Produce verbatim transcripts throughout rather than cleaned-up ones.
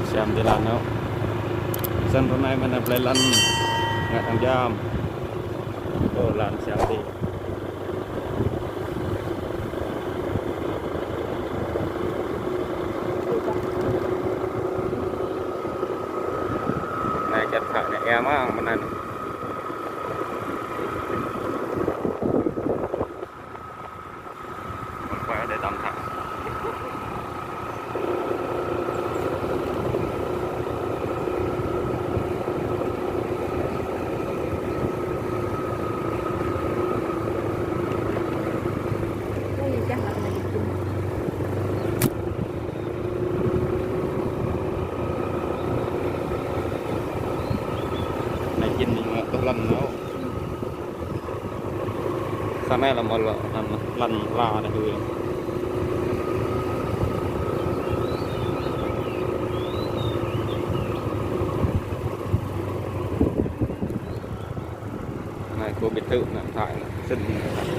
Siam ti lăn ôh. Snăn ră anei mơ̆ng anei plei lăn ngă tăng jam. Ơ, lăn siam ti. Anei čăt khă anei êa mơh mơ̆ng anei. Mă pă đe dăm thă. Anei čĭn ñu tuh lăn nao. Sa anei lăm ôl lăn, lăn la anei dui. Anei khu biệt thự anei, thai anei, sĭn anei.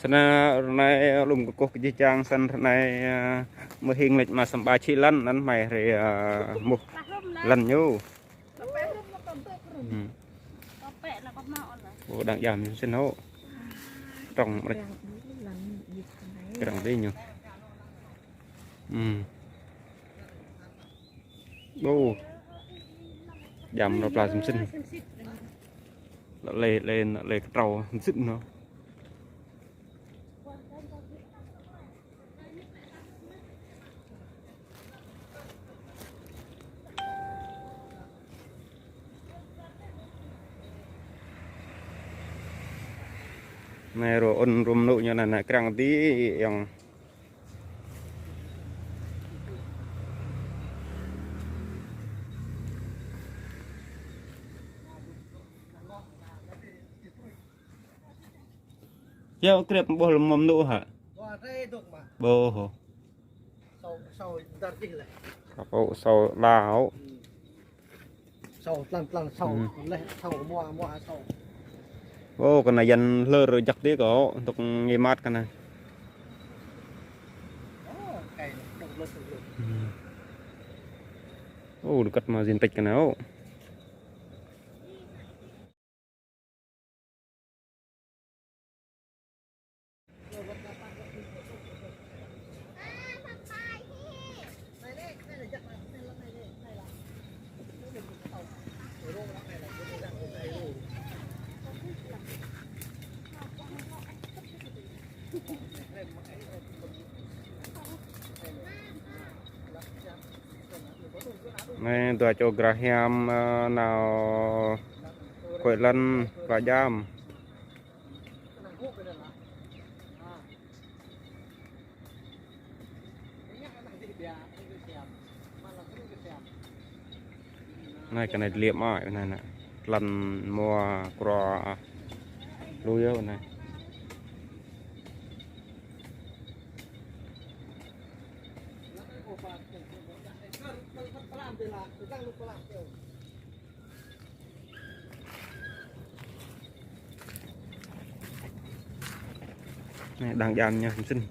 Snăn ră anei lŏ kkuh kơ jih jang snăn ră anei, ơ, mơhing lĕ mă săm ba čhĭ lăn, lăn hmei hriê, ơ, muh lăn ñu. Hmm. Ơ, đang jam ñu snăn hŏ. Trong mrĕč. Trong đi ñu. Hmm. Ơ. Jam ră pla sĭn sĭn. Lă lê, lê, lă lê ktrâo sĭn sĭn nao. Anei rŏ ŭn rŭm nŭ ñu anei, anei krăng ti yang. Ya, kriêp ƀuh lăm mâo mnŭ hă? Ƀuh hŏ. Sâo, sâo dar jih leh. Kapô sâo đa hŏ. Hmm. Sâo tlan tlan sâo, hmm, leh sâo mua mua sâo. Ô, kơ anei yan hlơr jăk ti kơ, ntŭk ngê măt kơ anei. Ô, kơ anei ntŭk hlơr hlơr. Hmm. Ô, dôk kăt mă di ntŭk kơ anei, ô. Anei dua čô grah hiam, ơ, nao kuĕ lăn, pla jam. Anei kơ anei liêp mă anei nă. Tlăn mua krua lu yơh anei. Anei đang jam ñu sĭn.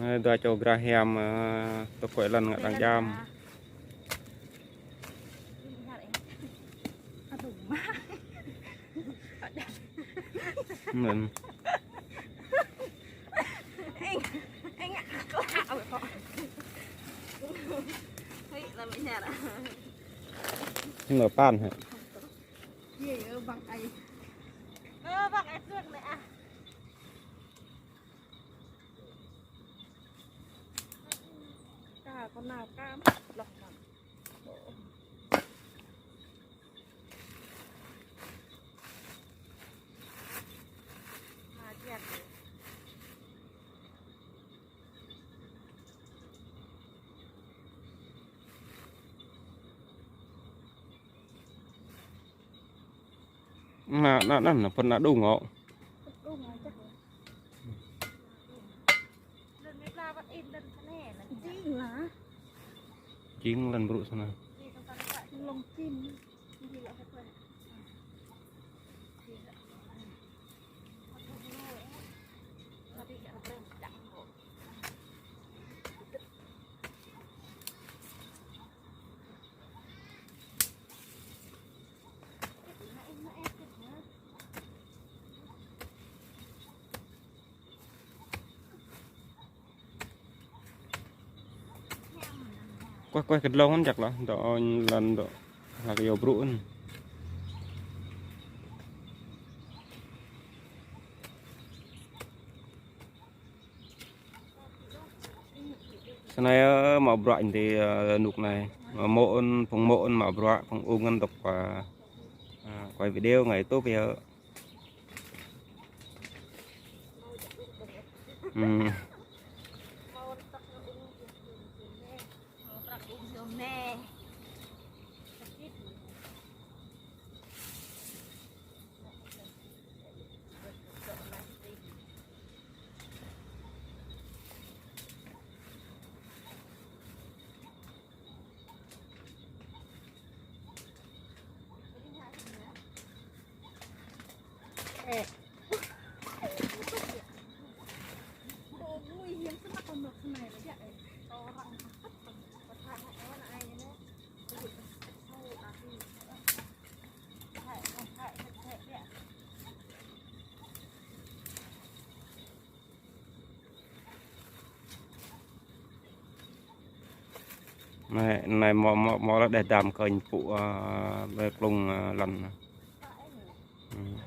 Anei dua čô grah hiam, ơ, tŭk kuĕ lăn ngă đang jam. Mơ̆n. Ñu lŏ pan hă? Yê, ơ, băng ai. Ơ, băng ai trương lĕ ah. Ka, con nào cam, lọc mặn. Ơ. Mà chẹt. Na, na, na, na, pernah đung ngŏ. Đung ngŏ chắc. Jing lah. Jing lăn brŭ sana. Lông chim. Kueh, kueh kơ dlông anăn jăk lah, dŏ lăn dŏ, lah kơ yâo brŭ anăn. Snei, ơ, mă bruă ti, ơ, nuk anei. Mơ̆ng phung mơ̆ng mă bruă, phung ung anăn dôk, ơ, ơ, quay video ngă YouTube yơh. Hmm. Anei, anei mâo, mâo, mâo leh đeh dam kơnh pŭ, ơ, ƀơi klŭng, ơ, lăn. Hmm.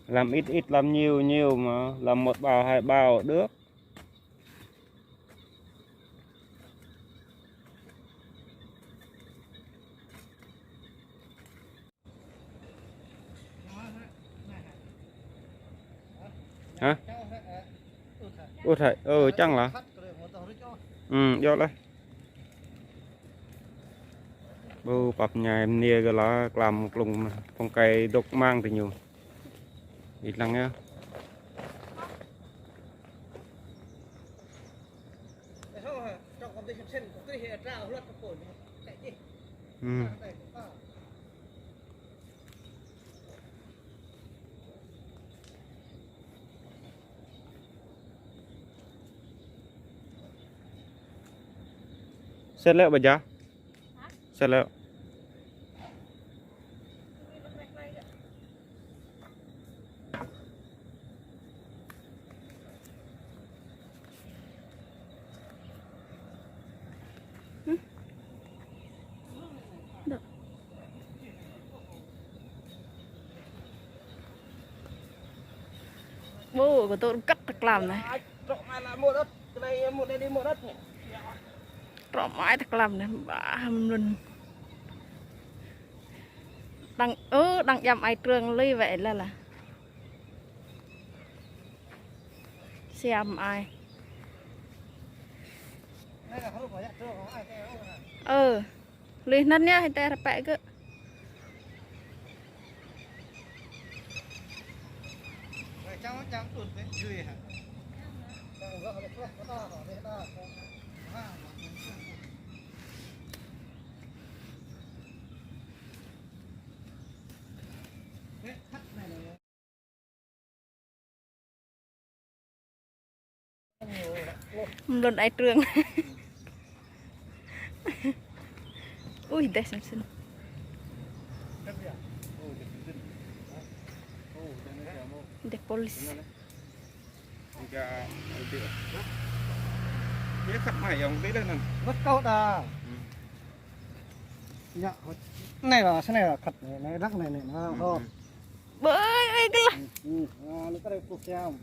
Làm ít ít, làm nhiều nhiều mà, làm một bao hai bao được. Hả? Ơ, thầy, ơ, chăng là? Ừ, djŏ lah. Ƀuh, pap mñai mniê gơ̆ lah, klam klŭng, phung kai dôk mang ti ñu. Ih lăng yơh. Hmm. Set lĕ, ƀa ja? Set lĕ. Ƀuh, kơ tŭ găt tơ klam anei. Trŏ mă ai tơ klam anei, ƀah mlŭn. Đang, ơ, đang djam ai trương lui wĕ leh lah. Siam ai. Ơ. Lui anăn yơh, hĕ tơ rơpĕ gơ̆. Mlŭn ai trương. Ui, deh sĭn sĭn. Deh polis. Wăt kâo đa. Anei lah, snei lah khăt anei, anei, anei, anei, anei, anei. Bơi, ơi, glah. Anei kơ đây puk siam.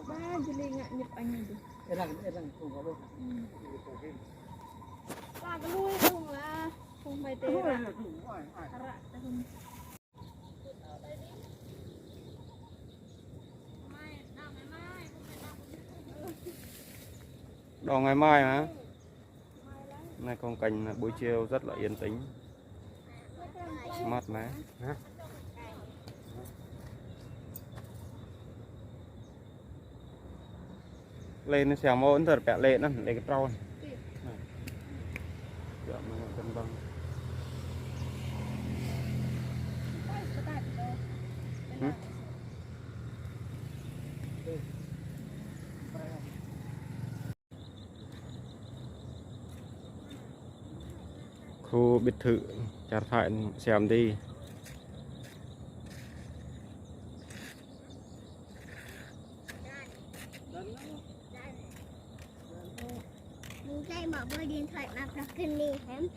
Ba, jeli ngă ñip anei dih. Erăng, erăng, puk apa? Lah, kelui puk lah. Puk mai tê. Arak, tê. Đo ngày mai hả? Nay khung cảnh buổi chiều rất là yên tĩnh, mát mẻ. Hả? Lê anei siam mâo anăn, pĕ lê anăn, lê ktrâo anăn. Anei. Pĕ mâo cân bằng. Khu biệt thự čar Thái siam dih. Mungkin mak boleh điện thoại mak pernah kini hem.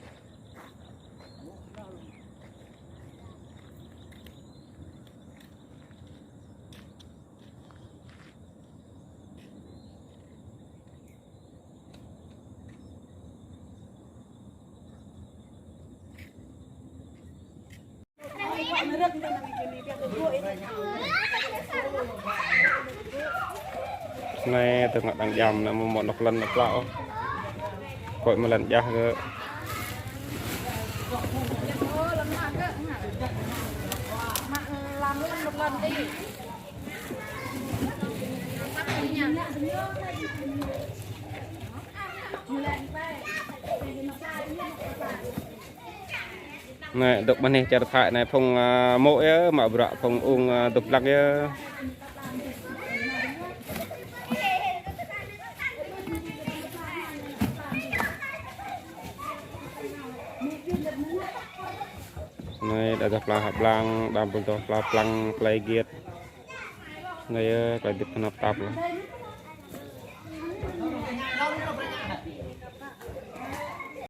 Snei tơ ngă đang jam anei mâo mâo anôk lăn anôk plă ôh. Kơ mâo lăn jah kơ. Anei, dôk ƀơ anei čar Thái anei phung, a, mô̆ yơh, mă bruă phung ung, a, dôk dlăng yơh. Anei, đa dôk pla hăp blang, đa ƀuh dôk pla plang, plei giêt. Anei yơh, klei hdĭp knap tap lah.